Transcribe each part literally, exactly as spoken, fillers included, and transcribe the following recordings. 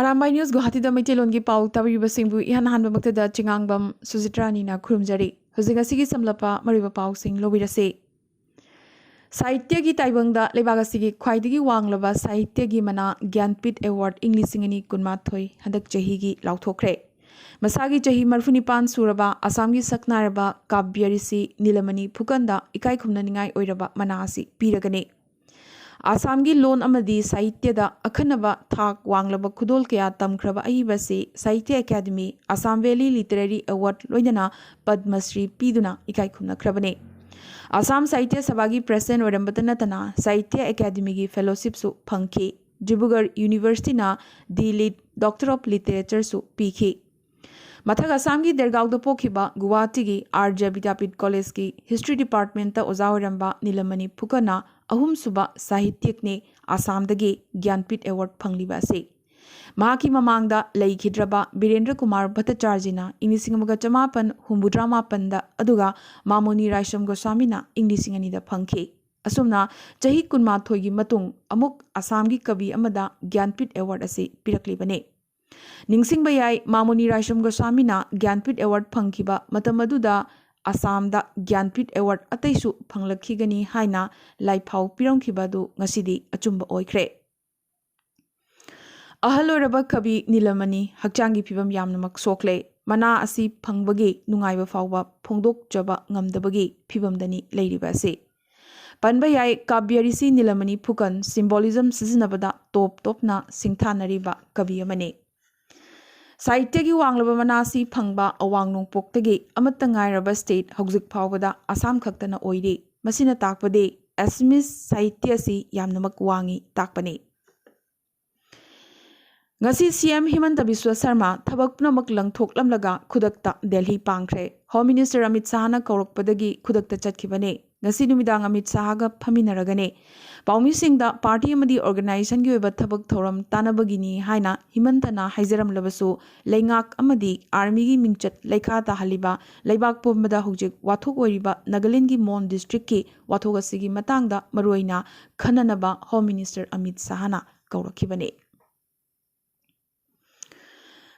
Arambai news ꯒꯨꯋꯥꯍꯥꯇꯤꯗ ꯃꯩꯇꯩꯂꯣꯟꯒꯤ ꯄꯥꯎ ꯇꯥꯕꯤꯔꯤꯕꯁꯤꯡꯕꯨ ꯏꯍꯥꯟ ꯍꯥꯟꯕꯃꯛꯇꯗ ꯆꯤꯉꯥꯡꯕꯝ ꯁꯨꯖꯤꯇ꯭ꯔꯥꯅꯤꯅ ꯈꯨꯔꯨꯝꯖꯔꯤ꯫ ꯍꯧꯖꯤꯛ ꯉꯁꯤꯒꯤ ꯁꯝꯂꯞꯄ ꯃꯔꯨꯑꯣꯏꯕ ꯄꯥꯎꯁꯤꯡ ꯂꯧꯕꯤꯔꯁꯤ꯫ ꯁꯥꯍꯤꯇ꯭ꯌꯒꯤ ꯇꯥꯏꯕꯪꯗ ꯂꯩꯕꯥꯛ ꯑꯁꯤꯒꯤ ꯈ꯭ꯋꯥꯏꯗꯒꯤ ꯋꯥꯡꯂꯕ ꯁꯥꯍꯤꯇ꯭ꯌꯒꯤ ꯃꯅꯥ ꯒ꯭ꯌꯥꯟꯄꯤꯊ ꯑꯦꯋꯥꯔꯗ ꯏꯪ ꯂꯤꯁꯤꯡ ꯑꯅꯤ ꯀꯨꯟꯃꯥꯊꯣꯏ ꯍꯟꯗꯛ ꯆꯍꯤꯒꯤ ꯂꯥꯎꯊꯣꯛꯈ꯭ꯔꯦ꯫ ꯃꯁꯥꯒꯤ ꯆꯍꯤ ꯃꯔꯤꯐꯨ ꯅꯤꯄꯥꯟ ꯁꯨꯔꯕ ꯑꯁꯥꯝꯒꯤ ꯁꯛꯅꯥꯏꯔꯕ ꯀꯥꯕ꯭ꯌ ꯔꯤꯁꯤ ꯅꯤꯂꯃꯅꯤ ꯐꯨꯀꯟꯗ ꯏꯀꯥꯏ ꯈꯨꯝꯅꯅꯤꯡꯉꯥꯏ ꯑꯣꯏꯔꯕ ꯃꯅꯥ ꯑꯁꯤ ꯄꯤꯔꯒꯅꯤ꯫ ꯑꯁꯥꯝꯒꯤ ꯂꯣꯟ ꯑꯃꯗꯤ ꯁꯥꯍꯤꯇ꯭ꯌꯗ ꯑꯈꯟꯅꯕ ꯊꯥꯛ ꯋꯥꯡꯂꯕ ꯈꯨꯗꯣꯜ ꯀꯌꯥ ꯇꯝꯈ꯭ꯔꯕ ꯑꯏꯕ ꯑꯁꯤ Sahitya Akademi, Assam valley literary award ꯂꯣꯏꯅꯅ ꯄꯗꯃꯁ꯭ꯔꯤ ꯄꯤꯗꯨꯅ ꯏꯀꯥꯏ ꯈꯨꯝꯅꯈ꯭ꯔꯕꯅꯤ꯫ ꯑꯁꯥꯝ ꯁꯥꯍꯤꯇ꯭ꯌ ꯁꯚꯥꯒꯤ ꯄ꯭ꯔꯦꯁꯤꯗꯦꯟꯠ ꯑꯣꯏꯔꯝꯕꯇ ꯅꯠꯇꯅ ꯁꯥꯍꯤꯇ꯭ꯌ ꯑꯦꯀꯥꯗꯃꯤꯒꯤ ꯐꯦꯂꯣꯁꯤꯞꯁꯨ ꯐꯪꯈꯤ꯫ ꯗꯤꯕ꯭ꯔꯨꯒꯔ ꯌꯨꯅꯤꯚꯔꯁꯤꯇꯤꯅ ꯗꯤ ꯂꯤꯠ ꯗꯣꯛꯇꯔ ꯑꯣꯐ ꯂꯤꯇꯔꯦꯆꯔꯁꯨ ꯄꯤꯈꯤ꯫ ꯃꯊꯛ ꯑꯁꯥꯝꯒꯤ ꯗꯦꯔꯒꯥꯎꯗ ꯄꯣꯛꯈꯤꯕ ꯒꯨꯋꯥꯍꯥꯇꯤꯒꯤ ꯑꯥꯔꯖ ꯕꯤꯗ꯭ꯌꯥꯄꯤꯊ ꯀꯣꯂꯦꯖꯀꯤ ꯍꯤꯁꯇ꯭ꯔꯤ ꯗꯤꯄꯥꯔꯠꯃꯦꯟꯠꯇ ꯑꯣꯖꯥ ꯑꯣꯏꯔꯝꯕ ꯅꯤꯂꯃꯅꯤ ꯐꯨꯀꯟꯅ ꯑꯍꯨꯝꯁꯨꯕ ꯁꯥꯍꯤꯇ꯭ꯌꯤꯛꯅꯤ ꯑꯁꯥꯝꯗꯒꯤ ꯒ꯭ꯌꯥꯟꯄꯤꯊ ꯑꯦꯋꯥꯔꯗ ꯐꯪꯂꯤꯕ ꯑꯁꯤ꯫ ꯃꯍꯥꯛꯀꯤ ꯃꯃꯥꯡꯗ ꯂꯩꯈꯤꯗ꯭ꯔꯕ ꯕꯤꯔꯦꯟꯗ꯭ꯔ ꯀꯨꯃꯥꯔ ꯚꯠꯇꯆꯥꯔꯖꯤꯅ ꯏꯪ ꯂꯤꯁꯤꯡ ꯑꯃꯒ ꯆꯃꯥꯄꯟ ꯍꯨꯝꯐꯨꯇꯔꯥ ꯃꯥꯄꯟꯗ, ꯑꯗꯨꯒ ꯃꯥꯃꯣꯅꯤ ꯔꯥꯏꯁꯝ ꯒꯣꯁ꯭ꯋꯥꯃꯤꯅ ꯏꯪ ꯂꯤꯁꯤꯡ ꯑꯅꯤꯗ ꯐꯪꯈꯤ꯫ ꯑꯁꯨꯝꯅ ꯆꯍꯤ ꯀꯨꯟꯃꯥꯊꯣꯏꯒꯤ ꯃꯇꯨꯡ ꯑꯃꯨꯛ ꯑꯁꯥꯝꯒꯤ ꯀꯕꯤ ꯑꯃꯗ ꯒ꯭ꯌꯥꯟꯄꯤꯊ ꯑꯦꯋꯥꯔꯗ ꯑꯁꯤ ꯄꯤꯔꯛꯂꯤꯕꯅꯤ꯫ ꯅꯤꯡꯁꯤꯡꯕ ꯌꯥꯏ, ꯃꯥꯃꯣꯅꯤ ꯔꯥꯏꯁꯝ ꯒꯣꯁ꯭ꯋꯥꯃꯤꯅ ꯒ꯭ꯌꯥꯟꯄꯤꯊ ꯑꯦꯋꯥꯔꯗ ꯐꯪꯈꯤꯕ ꯃꯇꯝ ꯑꯗꯨꯗ ꯑꯁꯥꯝꯗ ꯒ꯭ꯌꯥꯟꯄꯤꯊ ꯑꯦꯋꯥꯔꯗ ꯑꯇꯩꯁꯨ ꯐꯪꯂꯛꯈꯤꯒꯅꯤ ꯍꯥꯏꯅ ꯂꯥꯏꯐꯥꯎ ꯄꯤꯔꯝꯈꯤꯕ ꯑꯗꯨ ꯉꯁꯤꯗꯤ ꯑꯆꯨꯝꯕ ꯑꯣꯏꯈ꯭ꯔꯦ꯫ ꯑꯍꯜ ꯑꯣꯏꯔꯕ ꯀꯕꯤ ꯅꯤꯂꯃꯅꯤ ꯍꯛꯆꯥꯡꯒꯤ ꯐꯤꯕꯝ ꯌꯥꯝꯅꯃꯛ ꯁꯣꯛꯂꯦ꯫ ꯃꯅꯥ ꯑꯁꯤ ꯐꯪꯕꯒꯤ ꯅꯨꯡꯉꯥꯏꯕ ꯐꯥꯎꯕ ꯐꯣꯡꯗꯣꯛꯆꯕ ꯉꯝꯗꯕꯒꯤ ꯐꯤꯕꯝꯗꯅꯤ ꯂꯩꯔꯤꯕ ꯑꯁꯤ꯫ ꯄꯟꯕ ꯌꯥꯏ, ꯀꯥꯕ꯭ꯌ ꯔꯤꯁꯤ ꯅꯤꯂꯃꯅꯤ ꯐꯨꯀꯟ ꯁꯤꯝꯕꯣꯂꯤꯖꯝ ꯁꯤꯖꯤꯟꯅꯕꯗ ꯇꯣꯞ ꯇꯣꯞꯅ ꯁꯤꯡꯊꯥꯅꯔꯤꯕ ꯀꯕꯤ ꯑꯃꯅꯤ꯫ ꯁꯥꯍꯤꯇ꯭ꯌꯒꯤ ꯋꯥꯡꯂꯕ ꯃꯅꯥ ꯑꯁꯤ ꯐꯪꯕ ꯑꯋꯥꯡ ꯅꯣꯡꯄꯣꯛꯇꯒꯤ ꯑꯃꯠꯇ ꯉꯥꯏꯔꯕ ꯁ꯭ꯇꯦꯠ ꯍꯧꯖꯤꯛ ꯐꯥꯎꯕꯗ ꯑꯁꯥꯝ ꯈꯛꯇꯅ ꯑꯣꯏꯔꯤ꯫ ꯃꯁꯤꯅ ꯇꯥꯛꯄꯗꯤ ꯑꯦꯁꯃꯤꯁ ꯁꯥꯍꯤꯇ꯭ꯌ ꯑꯁꯤ ꯌꯥꯝꯅꯃꯛ ꯋꯥꯡꯉꯤ ꯇꯥꯛꯄꯅꯤ꯫ ꯉꯁꯤ ꯁꯤ ꯑꯦꯝ ꯍꯤꯃꯟꯇ ꯕꯤꯁ꯭ꯋ ꯁꯔꯃ ꯊꯕꯛ ꯄꯨꯝꯅꯃꯛ ꯂꯪꯊꯣꯛꯂꯝꯂꯒ ꯈꯨꯗꯛꯇ ꯗꯦꯜꯍꯤ ꯄꯥꯡꯈ꯭ꯔꯦ꯫ ꯍꯣꯝ ꯃꯤꯅꯤꯁꯇꯔ ꯑꯃꯤꯠ ꯁꯥꯍꯅ ꯀꯧꯔꯛꯄꯗꯒꯤ ꯈꯨꯗꯛꯇ ꯆꯠꯈꯤꯕꯅꯤ꯫ ꯉꯁꯤ ꯅꯨꯃꯤꯗꯥꯡ ꯑꯃꯤꯠ ꯁꯥꯍꯒ ꯐꯝꯃꯤꯟꯅꯔꯒꯅꯤ꯫ ꯄꯥꯎꯃꯤꯁꯤꯡꯗ ꯄꯥꯔꯇꯤ ꯑꯃꯗꯤ ꯑꯣꯔꯒꯅꯥꯏꯖꯦꯁꯟꯒꯤ ꯑꯣꯏꯕ ꯊꯕꯛ ꯊꯧꯔꯝ ꯇꯥꯟꯅꯕꯒꯤꯅꯤ ꯍꯥꯏꯅ ꯍꯤꯃꯟꯇꯅ ꯍꯥꯏꯖꯔꯝꯂꯕꯁꯨ, ꯂꯩꯉꯥꯛ ꯑꯃꯗꯤ ꯑꯥꯔꯃꯤꯒꯤ ꯃꯤꯡꯆꯠ ꯂꯩꯈꯥ ꯇꯥꯍꯜꯂꯤꯕ ꯂꯩꯕꯥꯛ ꯄꯨꯝꯕꯗ ꯍꯧꯖꯤꯛ ꯋꯥꯊꯣꯛ ꯑꯣꯏꯔꯤꯕ ꯅꯥꯒꯥꯂꯦꯟꯗꯒꯤ ꯃꯣꯟ ꯗꯤꯁꯇ꯭ꯔꯤꯛꯀꯤ ꯋꯥꯊꯣꯛ ꯑꯁꯤꯒꯤ ꯃꯇꯥꯡꯗ ꯃꯔꯨꯑꯣꯏꯅ ꯈꯟꯅꯅꯕ ꯍꯣꯝ ꯃꯤꯅꯤꯁꯇꯔ ꯑꯃꯤꯠ ꯁꯥꯍꯅ ꯀꯧꯔꯛꯈꯤꯕꯅꯤ꯫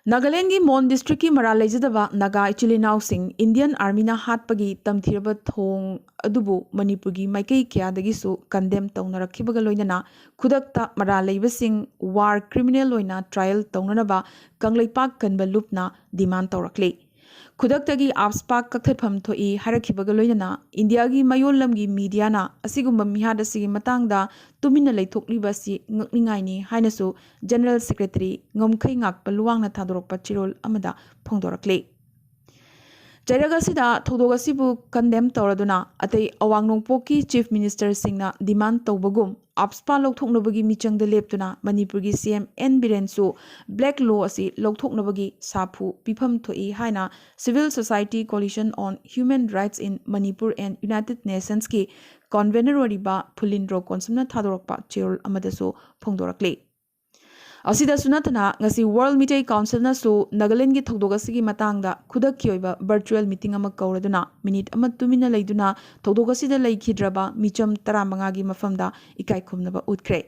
ꯅꯥꯒꯥꯂꯦꯟꯒꯤ ꯃꯣꯟ ꯗꯤꯁꯇ꯭ꯔꯤꯛꯀꯤ ꯃꯔꯥꯜ ꯂꯩꯖꯗꯕ ꯅꯥꯒꯥ ꯏꯆꯤꯜ ꯏꯅꯥꯎꯁꯤꯡ ꯏꯟꯗꯤꯌꯟ ꯑꯥꯔꯃꯤꯅ ꯍꯥꯠꯄꯒꯤ ꯇꯝꯊꯤꯔꯕ ꯊꯧꯑꯣꯡ ꯑꯗꯨꯕꯨ ꯃꯅꯤꯄꯨꯔꯒꯤ ꯃꯥꯏꯀꯩ ꯀꯌꯥꯗꯒꯤꯁꯨ ꯀꯟꯗꯦꯝ ꯇꯧꯅꯔꯛꯈꯤꯕꯒ ꯂꯣꯏꯅꯅ ꯈꯨꯗꯛꯇ ꯃꯔꯥꯜ ꯂꯩꯕꯁꯤꯡ ꯋꯥꯔ ꯀ꯭ꯔꯤꯃꯤꯅꯦꯜ ꯑꯣꯏꯅ ꯇ꯭ꯔꯥꯏꯌꯦꯜ ꯇꯧꯅꯅꯕ ꯀꯪꯂꯩꯄꯥꯛ ꯀꯟꯕ ꯂꯨꯞꯅ ꯗꯤꯃꯥꯟ ꯇꯧꯔꯛꯂꯤ꯫ ꯈꯨꯗꯛꯇꯒꯤ ꯑꯥꯞꯁꯄꯥ ꯀꯛꯊꯠꯐꯝ ꯊꯣꯛꯏ ꯍꯥꯏꯔꯛꯈꯤꯕꯒ ꯂꯣꯏꯅꯅ ꯏꯟꯗꯤꯌꯥꯒꯤ ꯃꯌꯣꯜ ꯂꯝꯒꯤ ꯃꯤꯗꯤꯌꯥꯅ ꯑꯁꯤꯒꯨꯝꯕ ꯃꯤꯍꯥꯠ ꯑꯁꯤꯒꯤ ꯃꯇꯥꯡꯗ ꯇꯨꯃꯤꯟꯅ ꯂꯩꯊꯣꯛꯂꯤꯕ ꯑꯁꯤ ꯉꯛꯅꯤꯡꯉꯥꯏꯅꯤ ꯍꯥꯏꯅꯁꯨ ꯖꯦꯅꯔꯦꯜ ꯁꯦꯀ꯭ꯔꯦꯇꯔꯤ ꯉꯝꯈꯩ ꯉꯥꯛꯄ ꯂꯨꯋꯥꯡꯅ ꯊꯥꯗꯣꯔꯛꯄ ꯆꯦꯔꯣꯜ ꯑꯃꯗ ꯐꯣꯡꯗꯣꯔꯛꯂꯤ꯫ ꯆꯩꯔꯛ ꯑꯁꯤꯗ ꯊꯧꯗꯣꯛ ꯑꯁꯤꯕꯨ ꯀꯟꯗꯦꯝ ꯇꯧꯔꯗꯨꯅ ꯑꯇꯩ ꯑꯋꯥꯡ ꯅꯣꯡꯄꯣꯛꯀꯤ ꯆꯤꯐ ꯃꯤꯅꯤꯁꯇꯔꯁꯤꯡꯅ ꯗꯤꯃꯥꯟ ꯇꯧꯕꯒꯨꯝ ꯑꯥꯞꯁꯄꯥ ꯂꯧꯊꯣꯛꯅꯕꯒꯤ ꯃꯤꯆꯪꯗ ꯂꯦꯞꯇꯨꯅ ꯃꯅꯤꯄꯨꯔꯒꯤ ꯁꯤ ꯑꯦꯝ ꯑꯦꯟ ꯕꯤꯔꯦꯟꯁꯨ ꯕ꯭ꯂꯦꯛ ꯂꯣ ꯑꯁꯤ ꯂꯧꯊꯣꯛꯅꯕꯒꯤ ꯁꯥꯐꯨ ꯄꯤꯐꯝ ꯊꯣꯛꯏ ꯍꯥꯏꯅ Civil Society Coalition on Human Rights in Manipur and United Nationsꯀꯤ ꯀꯟꯚꯦꯅꯔ ꯑꯣꯏꯔꯤꯕ ꯐꯨꯂꯤꯟꯗ꯭ꯔꯣ ꯀꯣꯟꯁꯝꯅ ꯊꯥꯗꯣꯔꯛꯄ ꯆꯦꯔꯣꯜ ꯑꯃꯗꯁꯨ ꯐꯣꯡꯗꯣꯔꯛꯂꯤ꯫ ꯑꯁꯤꯗꯁꯨ ꯅꯠꯇꯅ ꯉꯁꯤ ꯋꯥꯔꯜ ꯃꯤꯇꯩ ꯀꯥꯎꯟꯁꯤꯜꯅꯁꯨ ꯅꯥꯒꯥꯂꯦꯟꯒꯤ ꯊꯧꯗꯣꯛ ꯑꯁꯤꯒꯤ ꯃꯇꯥꯡꯗ ꯈꯨꯗꯛꯀꯤ ꯑꯣꯏꯕ ꯚꯔꯆꯨꯋꯦꯜ ꯃꯤꯇꯤꯡ ꯑꯃ ꯀꯧꯔꯗꯨꯅ ꯃꯤꯅꯤꯠ ꯑꯃ ꯇꯨꯃꯤꯟꯅ ꯂꯩꯗꯨꯅ ꯊꯧꯗꯣꯛ ꯑꯁꯤꯗ ꯂꯩꯈꯤꯗ꯭ꯔꯕ ꯃꯤꯆꯝ ꯇꯔꯥꯃꯉꯥꯒꯤ ꯃꯐꯝꯗ ꯏꯀꯥꯏ ꯈꯨꯝꯅꯕ ꯎꯠꯈ꯭ꯔꯦ꯫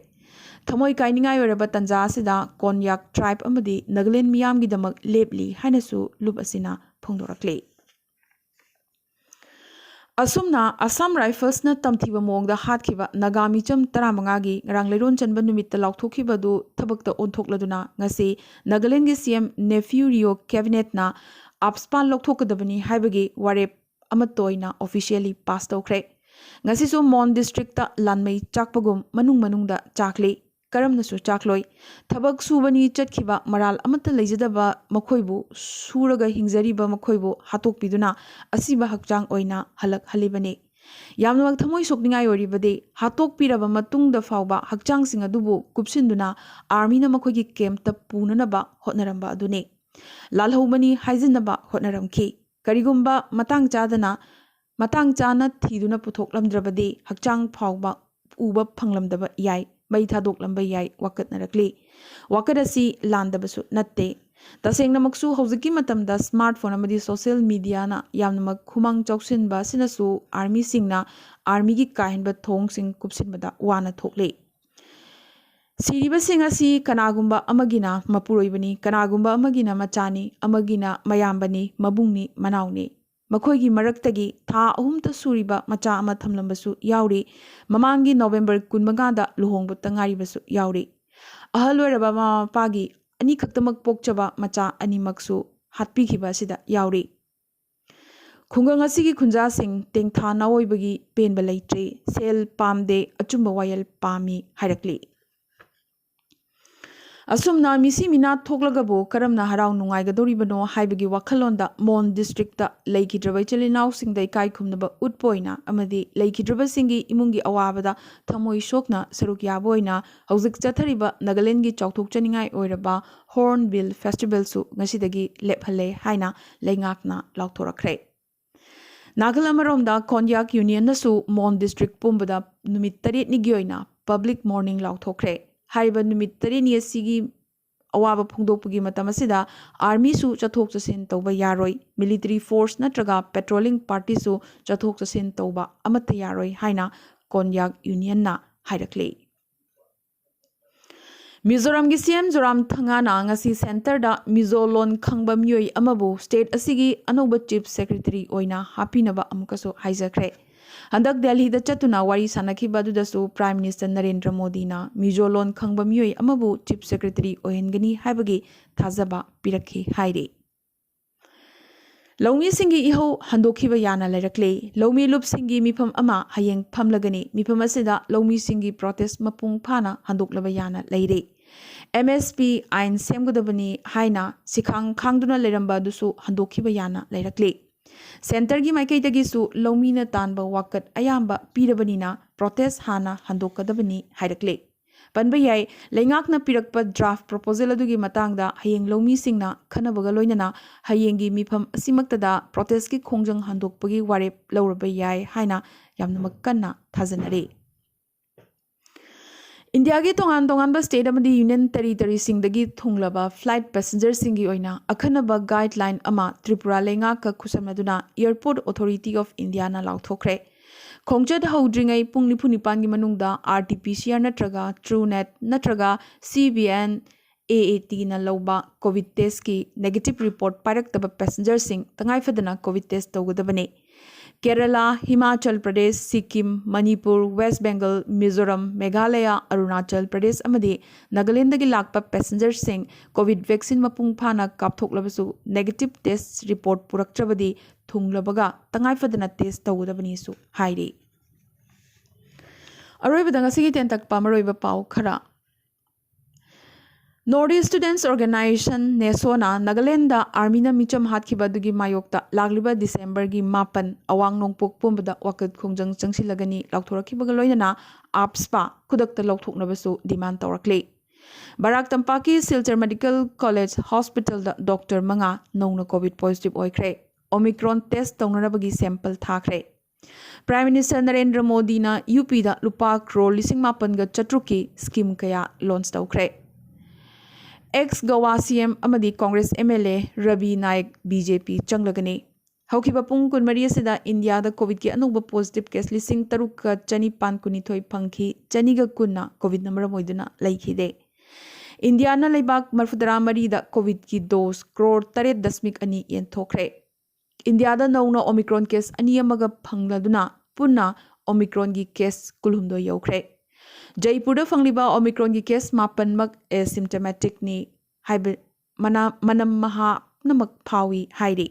ꯊꯃꯣꯏ ꯀꯥꯏꯅꯤꯡꯉꯥꯏ ꯑꯣꯏꯔꯕ ꯇꯥꯟꯖꯥ ꯑꯁꯤꯗ ꯀꯣꯟꯌꯥꯛ ꯇ꯭ꯔꯥꯏꯕ ꯑꯃꯗꯤ ꯅꯥꯒꯥꯂꯦꯟ ꯃꯤꯌꯥꯝꯒꯤꯗꯃꯛ ꯂꯦꯞꯂꯤ ꯍꯥꯏꯅꯁꯨ ꯂꯨꯞ ꯑꯁꯤꯅ ꯐꯣꯡꯗꯣꯔꯛꯂꯤ꯫ ꯑꯁꯨꯝꯅ ꯑꯁꯥꯝ ꯔꯥꯏꯐꯜꯁꯅ ꯇꯝꯊꯤꯕ ꯃꯑꯣꯡꯗ ꯍꯥꯠꯈꯤꯕ ꯅꯥꯒꯥ ꯃꯤꯆꯝ ꯇꯔꯥꯃꯉꯥꯒꯤ ꯉꯔꯥꯡ ꯂꯩꯔꯣꯟ ꯆꯟꯕ ꯅꯨꯃꯤꯠꯇ ꯂꯥꯎꯊꯣꯛꯈꯤꯕ ꯑꯗꯨ ꯊꯕꯛꯇ ꯑꯣꯟꯊꯣꯛꯂꯗꯨꯅ ꯉꯁꯤ ꯅꯥꯒꯥꯂꯦꯟꯒꯤ ꯁꯤ ꯑꯦꯝ ꯅꯦꯐ꯭ꯌꯨ ꯔꯤꯑꯣ ꯀꯦꯕꯤꯅꯦꯠꯅ ꯑꯥꯞꯁꯄꯥ ꯂꯧꯊꯣꯛꯀꯗꯕꯅꯤ ꯍꯥꯏꯕꯒꯤ ꯋꯥꯔꯦꯞ ꯑꯃꯠꯇ ꯑꯣꯏꯅ ꯑꯣꯐꯤꯁꯤꯌꯦꯜꯂꯤ ꯄꯥꯁ ꯇꯧꯈ꯭ꯔꯦ꯫ ꯉꯁꯤꯁꯨ ꯃꯣꯟ ꯗꯤꯁꯇ꯭ꯔꯤꯛꯇ ꯂꯥꯟꯃꯩ ꯆꯥꯛꯄꯒꯨꯝ ꯃꯅꯨꯡ ꯃꯅꯨꯡꯗ ꯆꯥꯛꯂꯤ꯫ ꯀꯔꯝꯅꯁꯨ ꯆꯥꯛꯂꯣꯏ꯫ ꯊꯕꯛ ꯁꯨꯕꯅꯤ ꯆꯠꯈꯤꯕ ꯃꯔꯥꯜ ꯑꯃꯠꯇ ꯂꯩꯖꯗꯕ ꯃꯈꯣꯏꯕꯨ, ꯁꯨꯔꯒ ꯍꯤꯡꯖꯔꯤꯕ ꯃꯈꯣꯏꯕꯨ ꯍꯥꯠꯇꯣꯛꯄꯤꯗꯨꯅ ꯑꯁꯤꯕ ꯍꯛꯆꯥꯡ ꯑꯣꯏꯅ ꯍꯜꯂꯛꯍꯜꯂꯤꯕꯅꯤ꯫ ꯌꯥꯝꯅꯃꯛ ꯊꯃꯣꯏ ꯁꯣꯛꯅꯤꯡꯉꯥꯏ ꯑꯣꯏꯔꯤꯕꯗꯤ ꯍꯥꯠꯇꯣꯛꯄꯤꯔꯕ ꯃꯇꯨꯡꯗ ꯐꯥꯎꯕ ꯍꯛꯆꯥꯡꯁꯤꯡ ꯑꯗꯨꯕꯨ ꯀꯨꯞꯁꯤꯟꯗꯨꯅ ꯑꯥꯔꯃꯤꯅ ꯃꯈꯣꯏꯒꯤ ꯀꯦꯝꯞꯇ ꯄꯨꯅꯅꯕ ꯍꯣꯠꯅꯔꯝꯕ ꯑꯗꯨꯅꯤ꯫ ꯂꯥꯜꯍꯧꯕꯅꯤ ꯍꯥꯏꯖꯤꯟꯅꯕ ꯍꯣꯠꯅꯔꯝꯈꯤ꯫ ꯀꯔꯤꯒꯨꯝꯕ ꯃꯇꯥꯡ ꯆꯥꯗꯅ, ꯃꯇꯥꯡ ꯆꯥꯅ ꯊꯤꯗꯨꯅ ꯄꯨꯊꯣꯛꯂꯝꯗ꯭ꯔꯕꯗꯤ ꯍꯛꯆꯥꯡ ꯐꯥꯎꯕ ꯎꯕ ꯐꯪꯂꯝꯗꯕ ꯌꯥꯏ, ꯃꯩ ꯊꯥꯗꯣꯛꯂꯝꯕ ꯌꯥꯏ ꯋꯥꯀꯠꯅꯔꯛꯂꯤ꯫ ꯋꯥꯀꯠ ꯑꯁꯤ ꯂꯥꯟꯗꯕꯁꯨ ꯅꯠꯇꯦ꯫ ꯇꯁꯦꯡꯅꯃꯛꯁꯨ ꯍꯧꯖꯤꯛꯀꯤ ꯃꯇꯝꯗ ꯁ꯭ꯃꯥꯔꯠꯐꯣꯟ ꯑꯃꯗꯤ ꯁꯣꯁꯤꯌꯦꯜ ꯃꯤꯗꯤꯌꯥꯅ ꯌꯥꯝꯅꯃꯛ ꯈꯨꯃꯥꯡ ꯆꯥꯎꯁꯤꯟꯕ ꯑꯁꯤꯅꯁꯨ ꯑꯥꯔꯃꯤꯁꯤꯡꯅ ꯑꯥꯔꯃꯤꯒꯤ ꯀꯥꯍꯦꯟꯕ ꯊꯧꯑꯣꯡꯁꯤꯡ ꯀꯨꯞꯁꯤꯟꯕꯗ ꯋꯥꯅ ꯊꯣꯛꯂꯤ꯫ ꯁꯤꯔꯤꯕꯁꯤꯡ ꯑꯁꯤ ꯀꯅꯥꯒꯨꯝꯕ ꯑꯃꯒꯤꯅ ꯃꯄꯨꯔꯣꯏꯕꯅꯤ, ꯀꯅꯥꯒꯨꯝꯕ ꯑꯃꯒꯤꯅ ꯃꯆꯥꯅꯤ, ꯑꯃꯒꯤꯅ ꯃꯌꯥꯝꯕꯅꯤ, ꯃꯕꯨꯡꯅꯤ, ꯃꯅꯥꯎꯅꯤ꯫ ꯃꯈꯣꯏꯒꯤ ꯃꯔꯛꯇꯒꯤ ꯊꯥ ꯑꯍꯨꯝꯇ ꯁꯨꯔꯤꯕ ꯃꯆꯥ ꯑꯃ ꯊꯝꯂꯝꯕꯁꯨ ꯌꯥꯎꯔꯤ꯫ ꯃꯃꯥꯡꯒꯤ ꯅꯣꯕꯦꯝꯕꯔ ꯀꯨꯟꯃꯉꯥꯗ ꯂꯨꯍꯣꯡꯕꯇ ꯉꯥꯏꯔꯤꯕꯁꯨ ꯌꯥꯎꯔꯤ꯫ ꯑꯍꯜ ꯑꯣꯏꯔꯕ ꯃꯃꯥ ꯃꯄꯥꯒꯤ ꯑꯅꯤꯈꯛꯇꯃꯛ ꯄꯣꯛꯆꯕ ꯃꯆꯥ ꯑꯅꯤꯃꯛꯁꯨ ꯍꯥꯠꯄꯤꯈꯤꯕ ꯑꯁꯤꯗ ꯌꯥꯎꯔꯤ꯫ ꯈꯨꯡꯒꯪ ꯑꯁꯤꯒꯤ ꯈꯨꯟꯖꯥꯁꯤꯡ ꯇꯦꯡꯊꯥ ꯅꯥꯑꯣꯏꯕꯒꯤ ꯄꯦꯟꯕ ꯂꯩꯇ꯭ꯔꯦ꯫ ꯁꯦꯜ ꯄꯥꯝꯗꯦ, ꯑꯆꯨꯝꯕ ꯋꯥꯌꯦꯜ ꯄꯥꯝꯃꯤ ꯍꯥꯏꯔꯛꯂꯤ꯫ ꯑꯁꯨꯝꯅ ꯃꯤꯁꯤ ꯃꯤꯅꯥ ꯊꯣꯛꯂꯒꯕꯨ ꯀꯔꯝꯅ ꯍꯔꯥꯎ ꯅꯨꯡꯉꯥꯏꯒꯗꯧꯔꯤꯕꯅꯣ ꯍꯥꯏꯕꯒꯤ ꯋꯥꯈꯜꯂꯣꯟꯗ ꯃꯣꯟ ꯗꯤꯁꯇ꯭ꯔꯤꯛꯇ ꯂꯩꯈꯤꯗ꯭ꯔꯕ ꯏꯆꯤꯜ ꯏꯅꯥꯎꯁꯤꯡꯗ ꯏꯀꯥꯏ ꯈꯨꯝꯅꯕ ꯎꯠꯄ ꯑꯣꯏꯅ ꯑꯃꯗꯤ ꯂꯩꯈꯤꯗ꯭ꯔꯕꯁꯤꯡꯒꯤ ꯏꯃꯨꯡꯒꯤ ꯑꯋꯥꯕꯗ ꯊꯃꯣꯏ ꯁꯣꯛꯅ ꯁꯔꯨꯛ ꯌꯥꯕ ꯑꯣꯏꯅ ꯍꯧꯖꯤꯛ ꯆꯠꯊꯔꯤꯕ ꯅꯥꯒꯥꯂꯦꯟꯒꯤ ꯆꯥꯎꯊꯣꯛꯆꯅꯤꯡꯉꯥꯏ ꯑꯣꯏꯔꯕ ꯍꯣꯔꯟꯕꯤꯜ ꯐꯦꯁꯇꯤꯚꯦꯜꯁꯨ ꯉꯁꯤꯗꯒꯤ ꯂꯦꯞꯍꯜꯂꯦ ꯍꯥꯏꯅ ꯂꯩꯉꯥꯛꯅ ꯂꯥꯎꯊꯣꯔꯛꯈ꯭ꯔꯦ꯫ ꯅꯥꯒꯜ ꯑꯃꯔꯣꯝꯗ ꯀꯣꯟꯌꯥꯛ ꯌꯨꯅꯤꯌꯟꯅꯁꯨ ꯃꯣꯟ ꯗꯤꯁꯇ꯭ꯔꯤꯛ ꯄꯨꯝꯕꯗ ꯅꯨꯃꯤꯠ ꯇꯔꯦꯠꯅꯤꯒꯤ ꯑꯣꯏꯅ ꯄꯕ꯭ꯂꯤꯛ ꯃꯣꯔꯅꯤꯡ ꯂꯥꯎꯊꯣꯛꯈ꯭ꯔꯦ꯫ ꯍꯥꯏꯔꯤꯕ ꯅꯨꯃꯤꯠ ꯇꯔꯦꯠꯅꯤ ꯑꯁꯤꯒꯤ ꯑꯋꯥꯕ ꯐꯣꯡꯗꯣꯛꯄꯒꯤ ꯃꯇꯝ ꯑꯁꯤꯗ ꯑꯥꯔꯃꯤꯁꯨ ꯆꯠꯊꯣꯛ ꯆꯠꯁꯤꯟ ꯇꯧꯕ ꯌꯥꯔꯣꯏ, ꯃꯤꯂꯤꯇꯔꯤ ꯐꯣꯔꯁ ꯅꯠꯇ꯭ꯔꯒ ꯄꯦꯇ꯭ꯔꯣꯂꯤꯡ ꯄꯥꯔꯇꯤꯁꯨ ꯆꯠꯊꯣꯛ ꯆꯠꯁꯤꯟ ꯇꯧꯕ ꯑꯃꯠꯇ ꯌꯥꯔꯣꯏ ꯍꯥꯏꯅ ꯀꯣꯟꯌꯥꯛ ꯌꯨꯅꯤꯌꯟꯅ ꯍꯥꯏꯔꯛꯂꯤ꯫ ꯃꯤꯖꯣꯔꯥꯝꯒꯤ ꯁꯤ ꯑꯦꯝ ꯖꯣꯔꯥꯝ ꯊꯪꯒꯥꯅ ꯉꯁꯤ ꯁꯦꯟꯇꯔꯗ ꯃꯤꯖꯣ ꯂꯣꯟ ꯈꯪꯕ ꯃꯤꯑꯣꯏ ꯑꯃꯕꯨ ꯁ꯭ꯇꯦꯠ ꯑꯁꯤꯒꯤ ꯑꯅꯧꯕ ꯆꯤꯐ ꯁꯦꯀ꯭ꯔꯦꯇꯔꯤ ꯑꯣꯏꯅ ꯍꯥꯞꯄꯤꯅꯕ ꯑꯃꯨꯛꯀꯁꯨ ꯍꯥꯏꯖꯈ꯭ꯔꯦ꯫ ꯍꯟꯗꯛ ꯗꯦꯜꯍꯤꯗ ꯆꯠꯇꯨꯅ ꯋꯥꯔꯤ ꯁꯥꯟꯅꯈꯤꯕ ꯑꯗꯨꯗꯁꯨ ꯄ꯭ꯔꯥꯏꯝ ꯃꯤꯅꯤꯁꯇꯔ ꯅꯔꯦꯟꯗ꯭ꯔ ꯃꯣꯗꯤꯅ ꯃꯤꯖꯣ ꯂꯣꯟ ꯈꯪꯕ ꯃꯤꯑꯣꯏ ꯑꯃꯕꯨ ꯆꯤꯐ ꯁꯦꯀ꯭ꯔꯦꯇꯔꯤ ꯑꯣꯏꯍꯟꯒꯅꯤ ꯍꯥꯏꯕꯒꯤ ꯊꯥꯖꯕ ꯄꯤꯔꯛꯈꯤ ꯍꯥꯏꯔꯤ꯫ ꯂꯧꯃꯤꯁꯤꯡꯒꯤ ꯏꯍꯧ ꯍꯟꯗꯣꯛꯈꯤꯕ ꯌꯥꯅ ꯂꯩꯔꯛꯂꯦ꯫ ꯂꯧꯃꯤ ꯂꯨꯞꯁꯤꯡꯒꯤ ꯃꯤꯐꯝ ꯑꯃ ꯍꯌꯦꯡ ꯐꯝꯂꯒꯅꯤ꯫ ꯃꯤꯐꯝ ꯑꯁꯤꯗ ꯂꯧꯃꯤꯁꯤꯡꯒꯤ ꯄ꯭ꯔꯣꯇꯦꯁ ꯃꯄꯨꯡ ꯐꯥꯅ ꯍꯟꯗꯣꯛꯂꯕ ꯌꯥꯅ ꯂꯩꯔꯦ꯫ ꯑꯦꯝ ꯑꯦꯁ ꯄꯤ ꯑꯥꯏꯟ ꯁꯦꯝꯒꯗꯕꯅꯤ ꯍꯥꯏꯅ ꯁꯤꯈꯥꯡ ꯈꯥꯡꯗꯨꯅ ꯂꯩꯔꯝꯕ ꯑꯗꯨꯁꯨ ꯍꯟꯗꯣꯛꯈꯤꯕ ꯌꯥꯅ ꯂꯩꯔꯛꯂꯦ꯫ ꯁꯦꯟꯇꯔꯒꯤ ꯃꯥꯏꯀꯩꯗꯒꯤꯁꯨ ꯂꯧꯃꯤꯅ ꯇꯥꯟꯕ ꯋꯥꯀꯠ ꯑꯌꯥꯝꯕ ꯄꯤꯔꯕꯅꯤꯅ ꯄ꯭ꯔꯣꯇꯦꯁ ꯍꯥꯟꯅ ꯍꯟꯗꯣꯛꯀꯗꯕꯅꯤ ꯍꯥꯏꯔꯛꯂꯦ꯫ ꯄꯟꯕ ꯌꯥꯏ, ꯂꯩꯉꯥꯛꯅ ꯄꯤꯔꯛꯄ ꯗ꯭ꯔꯥꯐ ꯄ꯭ꯔꯣꯄꯣꯖꯦꯜ ꯑꯗꯨꯒꯤ ꯃꯇꯥꯡꯗ ꯍꯌꯦꯡ ꯂꯧꯃꯤꯁꯤꯡꯅ ꯈꯟꯅꯕꯒ ꯂꯣꯏꯅꯅ ꯍꯌꯦꯡꯒꯤ ꯃꯤꯐꯝ ꯑꯁꯤꯃꯛꯇꯗ ꯄ꯭ꯔꯣꯇꯦꯁꯀꯤ ꯈꯣꯡꯖꯪ ꯍꯟꯗꯣꯛꯄꯒꯤ ꯋꯥꯔꯦꯞ ꯂꯧꯔꯕ ꯌꯥꯏ ꯍꯥꯏꯅ ꯌꯥꯝꯅꯃꯛ ꯀꯟꯅ ꯊꯥꯖꯅꯔꯤ꯫ ꯏꯟꯗꯤꯌꯥꯒꯤ ꯇꯣꯉꯥꯟ ꯇꯣꯉꯥꯟꯕ ꯁ꯭ꯇꯦꯠ ꯑꯃꯗꯤ ꯌꯨꯅꯤꯌꯟ ꯇꯦꯔꯤꯇꯣꯔꯤꯁꯤꯡꯗꯒꯤ ꯊꯨꯡꯂꯕ ꯐ꯭ꯂꯥꯏꯠ ꯄꯦꯁꯦꯟꯖꯔꯁꯤꯡꯒꯤ ꯑꯣꯏꯅ ꯑꯈꯟꯅꯕ ꯒꯥꯏꯗꯂꯥꯏꯟ ꯑꯃ ꯇ꯭ꯔꯤꯄꯨꯔꯥ ꯂꯩꯉꯥꯛꯀ ꯈꯨꯠꯁꯝꯅꯗꯨꯅ ꯑꯦꯌꯔꯄꯣꯔꯠ ꯑꯣꯊꯣꯔꯤꯇꯤ ꯑꯣꯐ ꯏꯟꯗꯤꯌꯥꯅ ꯂꯥꯎꯊꯣꯛꯈ꯭ꯔꯦ꯫ ꯈꯣꯡꯆꯠ ꯍꯧꯗ꯭ꯔꯤꯉꯩ ꯄꯨꯡ ꯅꯤꯐꯨ ꯅꯤꯄꯥꯟꯒꯤ ꯃꯅꯨꯡꯗ RT-PCR ꯅꯠꯇ꯭ꯔꯒ TrueNat ꯅꯠꯇ꯭ꯔꯒ CBNAATꯅ ꯂꯧꯕ COVID testꯀꯤ negative report ꯄꯥꯏꯔꯛꯇꯕ passengerꯁꯤꯡ ꯇꯉꯥꯏꯐꯗꯅ COVID test ꯇꯧꯒꯗꯕꯅꯤ꯫ ꯀꯦꯔꯂꯥ, ꯍꯤꯃꯥꯆꯜ ꯄ꯭ꯔꯗꯦꯁ, ꯁꯤꯛꯀꯤꯝ, ꯃꯅꯤꯄꯨꯔ, ꯋꯦꯁ ꯕꯦꯡꯒꯜ, ꯃꯤꯖꯣꯔꯥꯝ, ꯃꯦꯘꯥꯂꯌꯥ, ꯑꯔꯨꯅꯥꯆꯜ ꯄ꯭ꯔꯗꯦꯁ ꯑꯃꯗꯤ ꯅꯥꯒꯥꯂꯦꯟꯗꯒꯤ ꯂꯥꯛꯄ passengerꯁꯤꯡ COVID vaccine ꯃꯄꯨꯡ ꯐꯥꯅ ꯀꯥꯞꯊꯣꯛꯂꯕꯁꯨ negative test report ꯄꯨꯔꯛꯇ꯭ꯔꯕꯗꯤ ꯊꯨꯡꯂꯕꯒ ꯇꯉꯥꯏꯐꯗꯅ test ꯇꯧꯒꯗꯕꯅꯤꯁꯨ ꯍꯥꯏꯔꯤ꯫ ꯑꯔꯣꯏꯕꯗ ꯉꯁꯤꯒꯤ ꯇꯦꯟꯇꯛꯄ ꯃꯔꯨꯑꯣꯏꯕ ꯄꯥꯎ ꯈꯔ꯫ North East Students Organization, NESOꯅ Nagaland armyꯅ ꯃꯤꯆꯝ ꯍꯥꯠꯈꯤꯕ ꯑꯗꯨꯒꯤ ꯃꯥꯌꯣꯛꯇ ꯂꯥꯛꯂꯤꯕ Decemberꯒꯤ ꯃꯥꯄꯟ ꯑꯋꯥꯡ ꯅꯣꯡꯄꯣꯛ ꯄꯨꯝꯕꯗ ꯋꯥꯀꯠ ꯈꯣꯡꯖꯪ ꯆꯪꯁꯤꯜꯂꯒꯅꯤ ꯂꯥꯎꯊꯣꯔꯛꯈꯤꯕꯒ ꯂꯣꯏꯅꯅ AFSPA ꯈꯨꯗꯛꯇ ꯂꯧꯊꯣꯛꯅꯕꯁꯨ demand ꯇꯧꯔꯛꯂꯤ꯫ ꯕꯔꯥꯛ ꯇꯝꯄꯥꯛꯀꯤ ꯁꯤꯜꯆꯔ Medical College Hospitalꯗ doctor ꯃꯉꯥ ꯅꯧꯅ COVID positive ꯑꯣꯏꯈ꯭ꯔꯦ꯫ Omicron test ꯇꯧꯅꯅꯕꯒꯤ sample ꯊꯥꯈ꯭ꯔꯦ꯫ Prime Minister ꯅꯔꯦꯟꯗ꯭ꯔ ꯃꯣꯗꯤꯅ UPꯗ ꯂꯨꯄꯥ ꯀ꯭ꯔꯣꯔ ꯂꯤꯁꯤꯡ ꯃꯥꯄꯟꯒ ꯆꯥꯇ꯭ꯔꯨꯛꯀꯤ scheme ꯀꯌꯥ launch ꯇꯧꯈ꯭ꯔꯦ꯫ Ex Goa CM ꯑꯃꯗꯤ Congress MLA Ravi Nayak BJP ꯆꯪꯂꯒꯅꯤ꯫ ꯍꯧꯈꯤꯕ ꯄꯨꯡ ꯀꯨꯟꯃꯔꯤ ꯑꯁꯤꯗ ꯏꯟꯗꯤꯌꯥꯗ COVIDꯀꯤ ꯑꯅꯧꯕ positive case ꯂꯤꯁꯤꯡ ꯇꯔꯨꯛꯀ ꯆꯅꯤꯄꯥꯟ ꯀꯨꯟꯅꯤꯊꯣꯏ ꯐꯪꯈꯤ, ꯆꯅꯤꯒ ꯀꯨꯟꯅ COVIDꯅ ꯃꯔꯝ ꯑꯣꯏꯗꯨꯅ ꯂꯩꯈꯤꯗꯦ꯫ ꯏꯟꯗꯤꯌꯥꯅ ꯂꯩꯕꯥꯛ ꯃꯔꯤꯐꯨꯇꯔꯥ ꯃꯔꯤꯗ COVIDꯀꯤ dose ꯀ꯭ꯔꯣꯔ ꯇꯔꯦꯠ ꯗꯁꯃꯤꯛ ꯑꯅꯤ ꯌꯦꯟꯊꯣꯛꯈ꯭ꯔꯦ꯫ ꯏꯟꯗꯤꯌꯥꯗ ꯅꯧꯅ Omicron case ꯑꯅꯤ ꯑꯃꯒ ꯐꯪꯂꯗꯨꯅ ꯄꯨꯟꯅ Omicronꯒꯤ case ꯀꯨꯟꯍꯨꯝꯗꯣꯏ ꯌꯧꯈ꯭ꯔꯦ꯫ ꯖꯩꯄꯨꯔꯗ ꯐꯪꯂꯤꯕ Omicronꯒꯤ case ꯃꯥꯄꯟꯃꯛ asymptomaticꯅꯤ ꯍꯥꯏꯕ ꯃꯅꯥ-, ꯃꯅꯝ ꯃꯍꯥ ꯄꯨꯝꯅꯃꯛ ꯐꯥꯎꯏ ꯍꯥꯏꯔꯤ꯫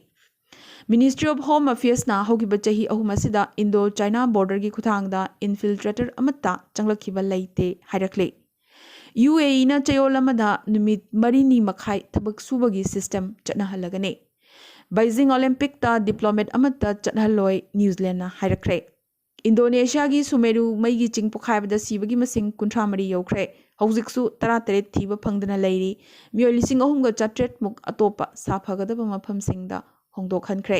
Ministry of Home Affairsꯅ ꯍꯧꯈꯤꯕ ꯆꯍꯤ ꯑꯍꯨꯝ ꯑꯁꯤꯗ Indo-China borderꯒꯤ ꯈꯨꯠꯊꯥꯡꯗ infiltrator ꯑꯃꯠꯇ ꯆꯪꯂꯛꯈꯤꯕ ꯂꯩꯇꯦ ꯍꯥꯏꯔꯛꯂꯤ꯫ UAEꯅ ꯆꯌꯣꯜ ꯑꯃꯗ ꯅꯨꯃꯤꯠ ꯃꯔꯤꯅꯤ ꯃꯈꯥꯏ ꯊꯕꯛ ꯁꯨꯕꯒꯤ system ꯆꯠꯅꯍꯜꯂꯒꯅꯤ꯫ Beijing Olympicꯇ diplomat ꯑꯃꯠꯇ ꯆꯠꯍꯜꯂꯣꯏ, New Zealandꯅ ꯍꯥꯏꯔꯛꯈ꯭ꯔꯦ꯫ ꯏꯟꯗꯣꯅꯦꯁꯤꯌꯥꯒꯤ ꯁꯨꯃꯦꯔꯨ ꯃꯩꯒꯤ ꯆꯤꯡ ꯄꯣꯈꯥꯏꯕꯗ ꯁꯤꯕꯒꯤ ꯃꯁꯤꯡ ꯀꯨꯟꯊ꯭ꯔꯥ ꯃꯔꯤ ꯌꯧꯈ꯭ꯔꯦ꯫ ꯍꯧꯖꯤꯛꯁꯨ ꯇꯔꯥ ꯇꯔꯦꯠ ꯊꯤꯕ ꯐꯪꯗꯅ ꯂꯩꯔꯤ꯫ ꯃꯤꯑꯣꯏ ꯂꯤꯁꯤꯡ ꯑꯍꯨꯝꯒ ꯆꯥꯇ꯭ꯔꯦꯠ ꯃꯨꯛ ꯑꯇꯣꯞꯄ ꯁꯥꯐꯒꯗꯕ ꯃꯐꯝꯁꯤꯡꯗ ꯍꯣꯡꯗꯣꯛꯍꯟꯈ꯭ꯔꯦ꯫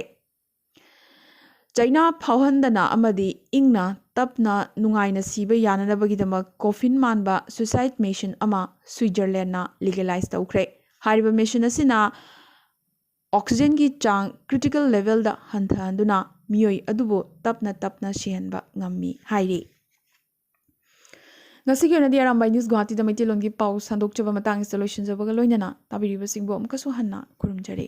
ꯆꯩꯅꯥ ꯐꯥꯎꯍꯟꯗꯅ ꯑꯃꯗꯤ ꯏꯪꯅ ꯇꯞꯅ ꯅꯨꯡꯉꯥꯏꯅ ꯁꯤꯕ ꯌꯥꯅꯅꯕꯒꯤꯗꯃꯛ coffin ꯃꯥꯟꯕ suicide machine ꯑꯃ Switzerlandꯅ legalize ꯇꯧꯈ꯭ꯔꯦ꯫ ꯍꯥꯏꯔꯤꯕ machine ꯑꯁꯤꯅ oxygenꯒꯤ ꯆꯥꯡ critical levelꯗ ꯍꯟꯊꯍꯟꯗꯨꯅ ꯃꯤꯑꯣꯏ ꯑꯗꯨꯕꯨ ꯇꯞꯅ ꯇꯞꯅ ꯁꯤꯍꯟꯕ ꯉꯝꯃꯤ ꯍꯥꯏꯔꯤ꯫ ꯉꯁꯤꯒꯤ ꯑꯣꯏꯅꯗꯤ ꯑꯔꯥꯝꯕꯥꯏ ꯅ꯭ꯌꯨꯁ ꯒꯨꯋꯥꯍꯥꯇꯤꯗ ꯃꯩꯇꯩꯂꯣꯟꯒꯤ ꯄꯥꯎ ꯁꯟꯗꯣꯛꯆꯕ ꯃꯇꯥꯡ ꯑꯁꯤꯗ ꯂꯣꯏꯁꯤꯟꯖꯕꯒ ꯂꯣꯏꯅꯅ ꯇꯥꯕꯤꯔꯤꯕꯁꯤꯡꯕꯨ ꯑꯃꯨꯛꯀꯁꯨ ꯍꯟꯅ ꯈꯨꯔꯨꯝꯖꯔꯤ꯫